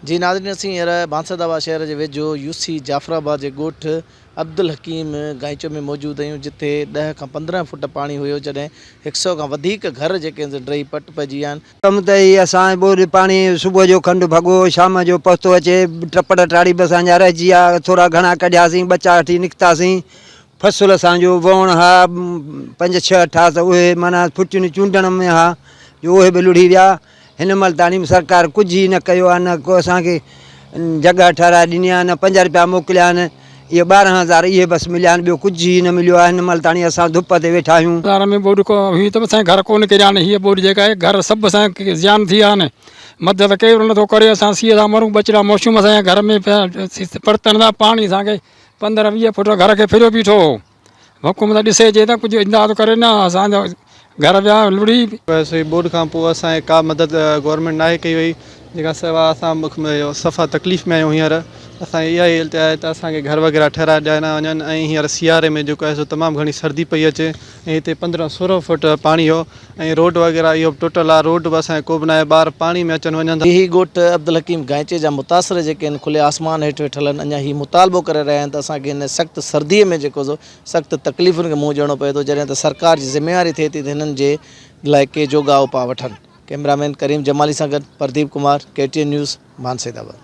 جي ناظرين اسين هينئر بانسداوا شهر جي ويجهو يو سي جعفر آباد جي ڳوٺ عبدالحڪيم گائنچو ۾ موجود آهيون جتي ڏهه کان 15 فوٽ پاڻي هيو جڏهن هڪ سئو کان وڌيڪ گهر جيڪي آهن سي ڊهي پٽ پئجي ويا آهن. ڪم ته هي اسان ٻوڏ پاڻي صبح جو کنڊ ڀڳو شام جو پهتو اچي ٽپڙ ٽاڙي به اسان جا رهجي ويا ٿورا گهڻا ڪڍياسين ٻچا وٺي نڪتاسين فصل اسان جو ووڻ ها پنج ڇهه اٺ ها ته اهي معنيٰ ڦٽين چونڊڻ ۾ ها جو اهي به لڙهي ويا هن مهل تاڻي به سرڪار ڪجهه ئي نه ڪيو آهي نه ڪو اسان کي جڳهه ٺهرائي ڏني آهي نه پنج رپيا موڪليا آهن اهي 12 هزار اهي بس مليا آهن ٻيو ڪجهه ئي نه مليو آهي هن مهل تاڻي اسان ڌپ تي ويٺا آهيون. بازار ۾ ٻوڏ ڪو هئي ته به اسان جا گهر ڪونه ڪريا آهن هيء ٻوڏ جيڪا آهي گهر سڀ اسان جا زيان ٿي ويا آهن مدد ڪير نٿو ڪري اسان سيء سان مرون ٻچڙا موشوم اسان جا گهر ۾ پيا پرتن ٿا پاڻي اسان کي 15 20 فوٽ گهر کي ڦريو بيٺو هو. حڪومت ڏسي اچي ته ڪجهه امداد ڪري نه اسان جا گهر ويا لڙهي. سو هي ٻوڏ کان پوء اسان کي ڪا مدد گورنمينٽ ناهي ڪئي وئي جنهن کان سواء اسان صفا تڪليف ۾ آهيون هينئر اسان کي اها ئي التجا آهي ته اسان کي گهر وغيره ٺهرائي ڏنا وڃن ۽ هينئر سياري ۾ جيڪو آهي سو تمام گهڻي سردي پئي اچي ۽ هتي 15 16 فوٽ پاڻي هو ۽ روڊ وغيره اهو به ٽٽل آهي روڊ به اسان کي ڪو به ناهي ٻار پاڻي ۾ اچن وڃن ٿا. هي ڳوٺ عبدالحڪيم گائنچي جا متاثر جيڪي هن کلي آسمان هيٺ ويٺل آهن اڃا هي مطالبو ڪري رهيا آهن ته اسان کي هن سخت سردي ۾ جيڪو سو سخت تڪليفن کي منهن ڏيڻو پئي ٿو جڏهن ته سرڪار جي ذميواري ٿئي ٿي ته هنن جي لاء ڪي جوڳا اپاء وٺن ڪئميرا مين ڪريم جمالي سان گڏ Pardeep Kumar K T N news Bhan Saeedabad.